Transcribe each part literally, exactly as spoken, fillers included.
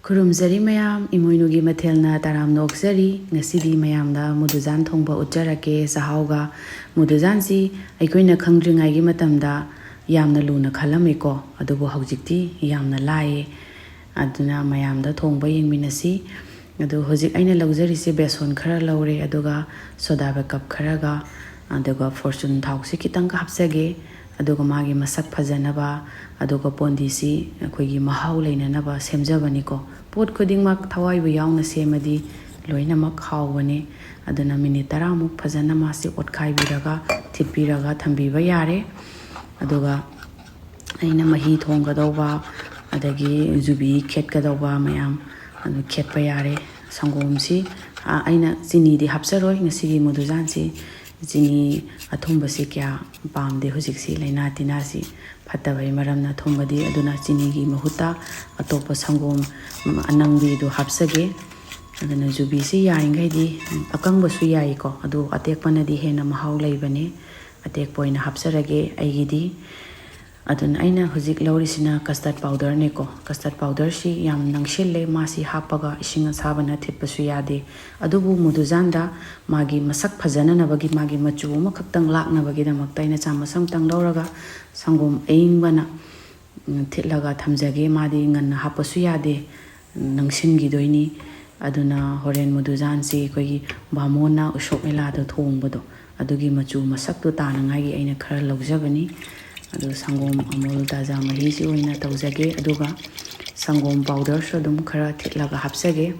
ꯈꯨꯔꯨꯝꯖꯔꯤ ꯃꯌꯥꯝ, ꯏꯃꯣꯏꯅꯨꯒꯤ ꯃꯊꯦꯜꯅ ꯇꯔꯥꯝꯅ ꯑꯣꯛꯆꯔꯤ꯫ ꯉꯁꯤꯗꯤ ꯃꯌꯥꯝꯗ ꯃꯨꯗꯨꯖꯥꯟ ꯊꯣꯡꯕ ꯎꯠꯆꯔꯛꯀꯦ꯫ ꯆꯥꯛꯍꯥꯎꯒ ꯃꯨꯗꯨꯖꯥꯟꯁꯤ ꯑꯩꯈꯣꯏꯅ ꯈꯪꯗ꯭ꯔꯤꯉꯩꯒꯤ ꯃꯇꯝꯗ ꯌꯥꯝꯅ ꯂꯨꯅ ꯈꯜꯂꯝꯃꯤꯀꯣ, ꯑꯗꯨꯕꯨ ꯍꯧꯖꯤꯛꯇꯤ ꯌꯥꯝꯅ ꯂꯥꯏꯌꯦ꯫ ꯑꯗꯨꯅ ꯃꯌꯥꯝꯗ ꯊꯣꯡꯕ ꯌꯦꯡꯃꯤꯟꯅꯁꯤ꯫ ꯑꯗꯨ ꯍꯧꯖꯤꯛ ꯑꯩꯅ ꯂꯧꯖꯔꯤꯁꯦ ꯕꯦꯁꯣꯟ ꯈꯔ ꯂꯧꯔꯦ, ꯑꯗꯨꯒ ꯁꯣꯗꯥ ꯕꯥꯏꯀꯞ ꯈꯔꯒ, ꯑꯗꯨꯒ ꯐꯣꯔꯆꯨꯟ ꯊꯥꯎꯁꯤ ꯈꯤꯇꯪꯒ ꯍꯥꯞꯆꯒꯦ꯫ ꯑꯗꯨꯒ ꯃꯥꯒꯤ ꯃꯁꯛ ꯐꯖꯅꯕ, ꯑꯗꯨꯒ ꯕꯣꯟꯗꯤꯁꯤ ꯑꯩꯈꯣꯏꯒꯤ ꯃꯍꯥꯎ ꯂꯩꯅꯅꯕ ꯁꯦꯝꯖꯕꯅꯤꯀꯣ꯫ ꯄꯣꯠ ꯈꯨꯗꯤꯡꯃꯛ ꯊꯋꯥꯏꯕꯨ ꯌꯥꯎꯅ ꯁꯦꯝꯃꯗꯤ ꯂꯣꯏꯅꯃꯛ ꯍꯥꯎꯕꯅꯤ꯫ ꯑꯗꯨꯅ ꯃꯤꯅꯤꯠ ꯇꯔꯥꯃꯨꯛ ꯐꯖꯅ ꯃꯥꯁꯤ ꯑꯣꯠꯈꯥꯏꯕꯤꯔꯒ ꯊꯤꯠꯄꯤꯔꯒ ꯊꯝꯕꯤꯕ ꯌꯥꯔꯦ꯫ ꯑꯗꯨꯒ ꯑꯩꯅ ꯃꯍꯤ ꯊꯣꯡꯒꯗꯧꯕ, ꯑꯗꯒꯤ ꯌꯨꯕꯤ ꯈꯦꯠꯀꯗꯧꯕ ꯃꯌꯥꯝ ꯑꯗꯨ ꯈꯦꯠꯄ ꯌꯥꯔꯦ꯫ ꯁꯪꯒꯣꯝꯁꯤ, ꯑ, ꯑꯩꯅ ꯆꯤꯅꯤꯗꯤ ꯍꯥꯞꯆꯔꯣꯏ ꯉꯁꯤꯒꯤ ꯃꯨꯗꯨꯖꯥꯟꯁꯤ꯫ ꯆꯤꯅꯤ ꯑꯊꯨꯝꯕꯁꯤ ꯀꯌꯥ ꯄꯥꯝꯗꯦ ꯍꯧꯖꯤꯛꯁꯤ, ꯂꯥꯏꯅꯥ ꯇꯤꯟꯅꯥꯁꯤ ꯐꯠꯇꯕꯒꯤ ꯃꯔꯝꯅ ꯑꯊꯨꯝꯕꯗꯤ꯫ ꯑꯗꯨꯅ ꯆꯤꯅꯤꯒꯤ ꯃꯍꯨꯠꯇ ꯑꯇꯣꯞꯄ ꯁꯪꯒꯣꯝ ꯑꯅꯪꯕꯤꯗꯨ ꯍꯥꯞꯆꯒꯦ꯫ ꯑꯗꯨꯅ ꯌꯨꯕꯤꯁꯤ ꯌꯥꯔꯤꯈꯩꯗꯤ ꯑꯀꯪꯕꯁꯨ ꯌꯥꯏꯀꯣ, ꯑꯗꯨ ꯑꯇꯦꯛꯄꯅꯗꯤ ꯍꯦꯟꯅ ꯃꯍꯥꯎ ꯂꯩꯕꯅꯦ꯫ ꯑꯇꯦꯛꯄ ꯑꯣꯏꯅ ꯍꯥꯞꯆꯔꯒꯦ ꯑꯩꯒꯤꯗꯤ꯫ ꯑꯗꯨꯅ ꯑꯩꯅ ꯍꯧꯖꯤꯛ ꯂꯧꯔꯤꯁꯤꯅ custard powderꯅꯦꯀꯣ꯫ Custard powderꯁꯤ ꯌꯥꯝ ꯅꯪꯁꯤꯜꯂꯦ, ꯃꯥꯁꯤ ꯍꯥꯞꯄꯒ ꯏꯁꯤꯡ ꯑꯁꯥꯕꯅ ꯊꯤꯠꯄꯁꯨ ꯌꯥꯗꯦ꯫ ꯑꯗꯨꯕꯨ ꯃꯨꯗꯨꯖꯥꯟꯗ ꯃꯥꯒꯤ ꯃꯁꯛ ꯐꯖꯅꯅꯕꯒꯤ, ꯃꯥꯒꯤ ꯃꯆꯨ ꯑꯃꯈꯛꯇꯪ ꯂꯥꯛꯅꯕꯒꯤꯗꯃꯛꯇ ꯑꯩꯅ ꯆꯥꯃꯁ ꯑꯃꯇꯪ ꯂꯧꯔꯒ ꯁꯪꯒꯣꯝ ꯑꯌꯤꯡꯕꯅ, ꯎꯝ, ꯊꯤꯠꯂꯒ ꯊꯝꯖꯒꯦ꯫ ꯃꯥꯗꯤ ꯉꯟꯅ ꯍꯥꯞꯄꯁꯨ ꯌꯥꯗꯦ, ꯅꯪꯁꯤꯟꯈꯤꯗꯣꯏꯅꯤ꯫ ꯑꯗꯨꯅ ꯍꯣꯔꯦꯟ ꯃꯨꯗꯨꯖꯥꯟꯁꯤ ꯑꯩꯈꯣꯏꯒꯤ ꯕꯥꯃꯣꯟꯅ ꯎꯁꯣꯞ ꯃꯦꯂꯥꯗ ꯊꯣꯡꯕꯗꯣ, ꯑꯗꯨꯒꯤ ꯃꯆꯨ ꯃꯁꯛꯇꯣ ꯇꯥꯅꯉꯥꯏꯒꯤ ꯑꯩꯅ ꯈꯔ ꯂꯧꯖꯕꯅꯤ꯫ ꯑꯗꯨ ꯁꯪꯒꯣꯝ ꯑꯃꯨꯜ ꯇꯥꯖꯥ ꯃꯍꯤꯁꯤ ꯑꯣꯏꯅ ꯇꯧꯖꯒꯦ꯫ ꯑꯗꯨꯒ ꯁꯪꯒꯣꯝ powderꯁꯨ ꯑꯗꯨꯝ ꯈꯔ ꯊꯤꯠꯂꯒ ꯍꯥꯞꯆꯒꯦ꯫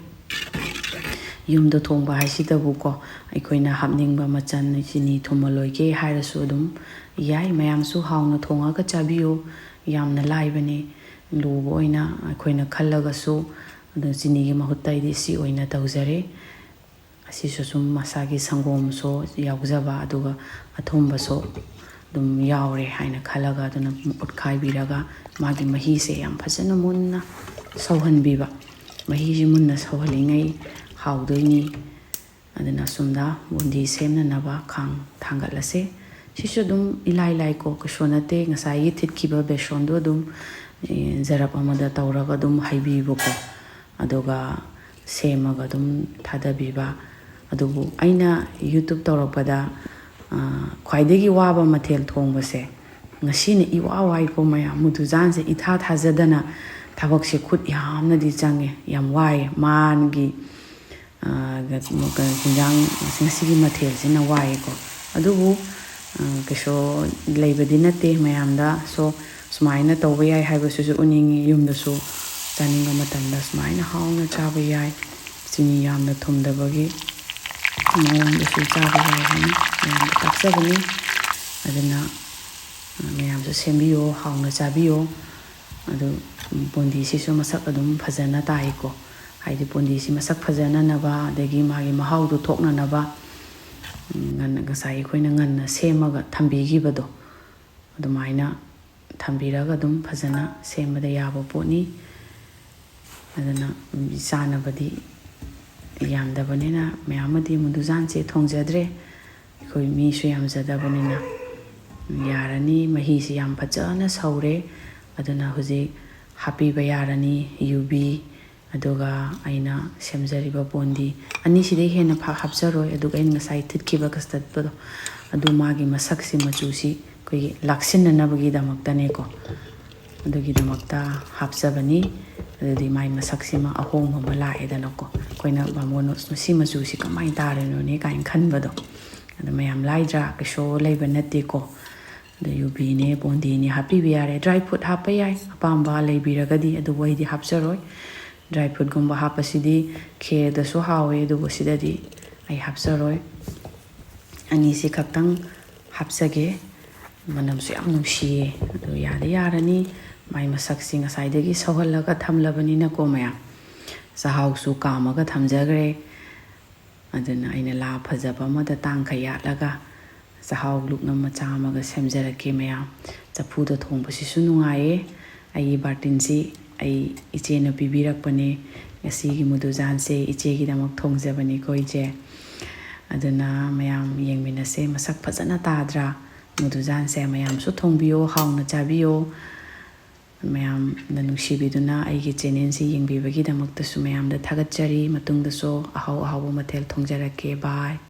ꯌꯨꯝꯗ ꯊꯣꯡꯕ ꯍꯥꯏꯁꯤꯗꯕꯨꯀꯣ, ꯑꯩꯈꯣꯏꯅ ꯍꯥꯞꯅꯤꯡꯕ ꯃꯆꯜ, ꯆꯤꯅꯤ ꯊꯨꯝꯃ ꯂꯣꯏꯒꯦ ꯍꯥꯏꯔꯁꯨ ꯑꯗꯨꯝ ꯌꯥꯏ꯫ ꯃꯌꯥꯝꯁꯨ ꯍꯥꯎꯅ ꯊꯣꯡꯉꯒ ꯆꯥꯕꯤꯌꯨ꯫ ꯌꯥꯝꯅ ꯂꯥꯏꯕꯅꯤ꯫ ꯂꯨꯕ ꯑꯣꯏꯅ ꯑꯩꯈꯣꯏꯅ ꯈꯜꯂꯒꯁꯨ, ꯑꯗꯨ ꯆꯤꯅꯤꯒꯤ ꯃꯍꯨꯠꯇ ꯑꯩꯗꯤ ꯁꯤ ꯑꯣꯏꯅ ꯇꯧꯖꯔꯦ꯫ ꯑꯁꯤꯁꯨ ꯁꯨꯝ ꯃꯁꯥꯒꯤ ꯁꯪꯒꯣꯝꯁꯨ ꯌꯥꯎꯖꯕ, ꯑꯗꯨꯒ ꯑꯊꯨꯝꯕꯁꯨ ꯑꯗꯨꯝ ꯌꯥꯎꯔꯦ ꯍꯥꯏꯅ ꯈꯜꯂꯒ, ꯑꯗꯨꯅ ꯑꯣꯠꯈꯥꯏꯕꯤꯔꯒ ꯃꯥꯒꯤ ꯃꯍꯤꯁꯦ ꯌꯥꯝ ꯐꯖꯅ ꯃꯨꯟꯅ ꯁꯧꯍꯟꯕꯤꯕ꯫ ꯃꯍꯤꯁꯤ ꯃꯨꯟꯅ ꯁꯧꯍꯜꯂꯤꯉꯩ ꯍꯥꯎꯗꯣꯏꯅꯤ꯫ ꯑꯗꯨꯅ ꯑꯁꯨꯝꯗ ꯕꯨꯟꯗꯤ ꯁꯦꯝꯅꯅꯕ ꯈꯥꯡ ꯊꯥꯡꯒꯠꯂꯁꯦ꯫ ꯁꯤꯁꯨ ꯑꯗꯨꯝ ꯏꯂꯥꯏ ꯂꯥꯏꯀꯣ, ꯀꯩꯁꯨ ꯅꯠꯇꯦ꯫ ꯉꯁꯥꯏꯒꯤ ꯊꯤꯠꯈꯤꯕ ꯕꯦꯁꯣꯟꯗꯣ ꯑꯗꯨꯝ, ꯑꯦ, ꯖꯔꯞ ꯑꯃꯗ ꯇꯧꯔꯒ ꯑꯗꯨꯝ ꯍꯩꯕꯤꯕꯀꯣ꯫ ꯑꯗꯨꯒ ꯁꯦꯝꯃꯒ ꯑꯗꯨꯝ ꯊꯥꯗꯕꯤꯕ꯫ ꯑꯗꯨꯕꯨ ꯑꯩꯅ YouTube ꯇꯧꯔꯛꯄꯗ, ꯑ, ꯈ꯭ꯋꯥꯏꯗꯒꯤ ꯋꯥꯕ ꯃꯊꯦꯜ ꯊꯣꯡꯕꯁꯦ ꯉꯁꯤꯅ ꯏꯋꯥ ꯋꯥꯏꯀꯣ ꯃꯌꯥꯝ꯫ ꯃꯨꯗꯨꯖꯥꯟꯁꯦ ꯏꯊꯥ ꯊꯥꯖꯗꯅ ꯊꯕꯛꯁꯦ ꯈꯨꯠ ꯌꯥꯝꯅꯗꯤ ꯆꯪꯉꯦ, ꯌꯥꯝ ꯋꯥꯏꯌꯦ꯫ ꯃꯥꯒꯤ, ꯑ, ꯒ-, ꯀ-, ꯍꯤꯟꯖꯥꯡ ꯉꯁꯤꯒꯤ ꯃꯊꯦꯜꯁꯤꯅ ꯋꯥꯏꯌꯦꯀꯣ꯫ ꯑꯗꯨꯕꯨ, ꯑ, ꯀꯩꯁꯨ ꯂꯩꯕꯗꯤ ꯅꯠꯇꯦ ꯃꯌꯥꯝꯗ꯫ So, ꯁꯨꯃꯥꯏꯅ ꯇꯧꯕ ꯌꯥꯏ ꯍꯥꯏꯕꯁꯤꯁꯨ ꯎꯅꯤꯡꯉꯤ꯫ ꯌꯨꯝꯗꯁꯨ ꯆꯥꯅꯤꯡꯕ ꯃꯇꯝꯗ ꯁꯨꯃꯥꯏꯅ ꯍꯥꯎꯅ ꯆꯥꯕ ꯌꯥꯏ꯫ ꯆꯤꯅꯤ ꯌꯥꯝꯅ ꯊꯨꯝꯗꯕꯒꯤ ꯃꯑꯣꯡꯗꯁꯨ ꯆꯥꯕ ꯌꯥꯏ ꯍꯥꯏꯅ ꯃꯌꯥꯝꯗ ꯇꯥꯛꯆꯕꯅꯤ꯫ ꯑꯗꯨꯅ, ꯑ, ꯃꯌꯥꯝꯁꯨ ꯁꯦꯝꯕꯤꯌꯣ, ꯍꯥꯎꯅ ꯆꯥꯕꯤꯌꯣ꯫ ꯑꯗꯨ ꯕꯣꯟꯗꯤꯁꯤꯁꯨ ꯃꯁꯛ ꯑꯗꯨꯝ ꯐꯖꯅ ꯇꯥꯏꯀꯣ꯫ ꯍꯥꯏꯗꯤ ꯕꯣꯟꯗꯤꯁꯤ ꯃꯁꯛ ꯐꯖꯅꯅꯕ, ꯑꯗꯒꯤ ꯃꯥꯒꯤ ꯃꯍꯥꯎꯗꯣ ꯊꯣꯛꯅꯅꯕ, ꯎꯝ, ꯉꯟꯅ, ꯉꯁꯥꯏ ꯑꯩꯈꯣꯏꯅ ꯉꯟꯅ ꯁꯦꯝꯃꯒ ꯊꯝꯕꯤꯈꯤꯕꯗꯣ, ꯑꯗꯨꯃꯥꯏꯅ ꯊꯝꯕꯤꯔꯒ ꯑꯗꯨꯝ ꯐꯖꯅ ꯁꯦꯝꯕꯗ ꯌꯥꯕ ꯄꯣꯠꯅꯤ꯫ ꯑꯗꯨꯅ ꯆꯥꯅꯕꯗꯤ ꯌꯥꯝꯗꯕꯅꯤꯅ ꯃꯌꯥꯝ ꯑꯃꯗꯤ ꯃꯨꯗꯨꯖꯥꯟꯁꯦ ꯊꯣꯡꯖꯗ꯭ꯔꯦ꯫ ꯑꯩꯈꯣꯏ ꯃꯤꯁꯨ ꯌꯥꯝꯖꯗꯕꯅꯤꯅ ꯌꯥꯔꯅꯤ꯫ ꯃꯍꯤꯁꯤ ꯌꯥꯝ ꯐꯖꯅ ꯁꯧꯔꯦ꯫ ꯑꯗꯨꯅ ꯍꯧꯖꯤꯛ ꯍꯥꯞꯄꯤꯕ ꯌꯥꯔꯅꯤ ꯌꯨꯕꯤ, ꯑꯗꯨꯒ ꯑꯩꯅ ꯁꯦꯝꯖꯔꯤꯕ ꯕꯣꯟꯗꯤ꯫ ꯑꯅꯤꯁꯤꯗꯩ ꯍꯦꯟꯅ ꯐꯥ-, ꯍꯥꯞꯆꯔꯣꯏ꯫ ꯑꯗꯨꯒ ꯑꯩꯅ ꯉꯁꯥꯏ ꯊꯤꯠꯈꯤꯕ ꯀꯁꯇꯔꯗ ꯄꯥꯎꯗꯔꯗꯣ, ꯑꯗꯨ ꯃꯥꯒꯤ ꯃꯁꯛꯁꯤ, ꯃꯆꯨꯁꯤ ꯑꯩꯈꯣꯏꯒꯤ ꯂꯥꯛꯁꯤꯟꯅꯅꯕꯒꯤꯗꯃꯛꯇꯅꯦꯀꯣ꯫ ꯑꯗꯨꯒꯤꯗꯃꯛꯇ ꯍꯥꯞꯆꯕꯅꯤ꯫ ꯑꯗꯨꯗꯤ ꯃꯥꯏ ꯃꯁꯛꯁꯤꯃ ꯑꯍꯣꯡꯕ ꯑꯃ ꯂꯥꯛꯑꯦꯗꯅꯀꯣ꯫ ꯑꯩꯈꯣꯏꯅ ꯕꯥꯃꯣꯟ ꯁꯤ ꯃꯆꯨꯁꯤ ꯀꯃꯥꯏꯅ ꯇꯥꯔꯤꯅꯣꯅꯦ ꯀꯥꯏꯅ ꯈꯟꯕꯗꯣ꯫ ꯑꯗꯨ ꯃꯌꯥꯝ ꯂꯥꯏꯗ꯭ꯔꯥ? ꯀꯩꯁꯨ ꯂꯩꯕ ꯅꯠꯇꯦꯀꯣ꯫ ꯑꯗ ꯌꯨꯕꯤꯅꯦ, ꯕꯣꯟꯗꯤꯅꯦ ꯍꯥꯞꯄꯤꯕ ꯌꯥꯔꯦ꯫ Dry fruit ꯍꯥꯞꯄ ꯌꯥꯏ, ꯑꯄꯥꯝꯕ ꯂꯩꯕꯤꯔꯒꯗꯤ, ꯑꯗꯨꯕꯨ ꯑꯩꯗꯤ ꯍꯥꯞꯆꯔꯣꯏ꯫ Dry fruitꯀꯨꯝꯕ ꯍꯥꯞꯄꯁꯤꯗꯤ ꯈꯦꯔꯗꯁꯨ ꯍꯥꯎꯋꯦ, ꯑꯗꯨꯕꯨ ꯁꯤꯗꯗꯤ ꯑꯩ ꯍꯥꯞꯆꯔꯣꯏ꯫ ꯑꯅꯤꯁꯤ ꯈꯛꯇꯪ ꯍꯥꯞꯆꯒꯦ꯫ ꯃꯅꯝꯁꯨ ꯌꯥꯝ ꯅꯨꯡꯁꯤꯌꯦ꯫ ꯑꯗꯨ ꯌꯥꯗꯤ ꯌꯥꯔꯅꯤ꯫ ꯃꯥꯏ ꯃꯁꯛꯁꯤ ꯉꯁꯥꯏꯗꯒꯤ ꯁꯧꯍꯜꯂꯒ ꯊꯝꯂꯕꯅꯤꯅꯀꯣ ꯃꯌꯥꯝ꯫ ꯆꯥꯛꯍꯥꯎꯁꯨ ꯀꯥꯝꯃꯒ ꯊꯝꯖꯈ꯭ꯔꯦ꯫ ꯑꯗꯨꯅ ꯑꯩꯅ ꯂꯥ ꯐꯖꯕ ꯑꯃꯗ ꯇꯥꯡꯈ ꯌꯥꯠꯂꯒ ꯆꯥꯛꯍꯥꯎ ꯂꯨꯛꯅ ꯃꯆꯥ ꯑꯃꯒ ꯁꯦꯝꯖꯔꯛꯀꯦ ꯃꯌꯥꯝ꯫ ꯆꯐꯨꯗ ꯊꯣꯡꯕꯁꯤꯁꯨ ꯅꯨꯡꯉꯥꯏꯌꯦ꯫ ꯑꯩꯒꯤ ꯕꯥꯔꯇꯤꯟꯁꯤ ꯑꯩ ꯏꯆꯦꯅ ꯄꯤꯕꯤꯔꯛꯄꯅꯦ꯫ ꯉꯁꯤꯒꯤ ꯃꯨꯗꯨꯖꯥꯟꯁꯦ ꯏꯆꯦꯒꯤꯗꯃꯛ ꯊꯣꯡꯖꯕꯅꯤꯀꯣ ꯏꯆꯦ꯫ ꯑꯗꯨꯅ ꯃꯌꯥꯝ ꯌꯦꯡꯃꯤꯟꯅꯁꯦ꯫ ꯃꯁꯛ ꯐꯖꯅ ꯇꯥꯗ꯭ꯔꯥ? ꯃꯨꯗꯨꯖꯥꯟꯁꯦ ꯃꯌꯥꯝꯁꯨ ꯊꯣꯡꯕꯤꯌꯣ, ꯍꯥꯎꯅ ꯆꯥꯕꯤꯌꯣ꯫ ꯃꯌꯥꯝꯅ ꯅꯨꯡꯁꯤꯕꯤꯗꯨꯅ ꯑꯩꯒꯤ ꯆꯦꯅꯦꯜꯁꯤ ꯌꯦꯡꯕꯤꯕꯒꯤꯗꯃꯛꯇꯁꯨ ꯃꯌꯥꯝꯗ ꯊꯥꯒꯠꯆꯔꯤ꯫ ꯃꯇꯨꯡꯗꯁꯨ ꯑꯍꯥꯎ ꯑꯍꯥꯎꯕ ꯃꯊꯦꯜ ꯊꯣꯡꯖꯔꯛꯀꯦ꯫ ꯕꯥꯏ꯫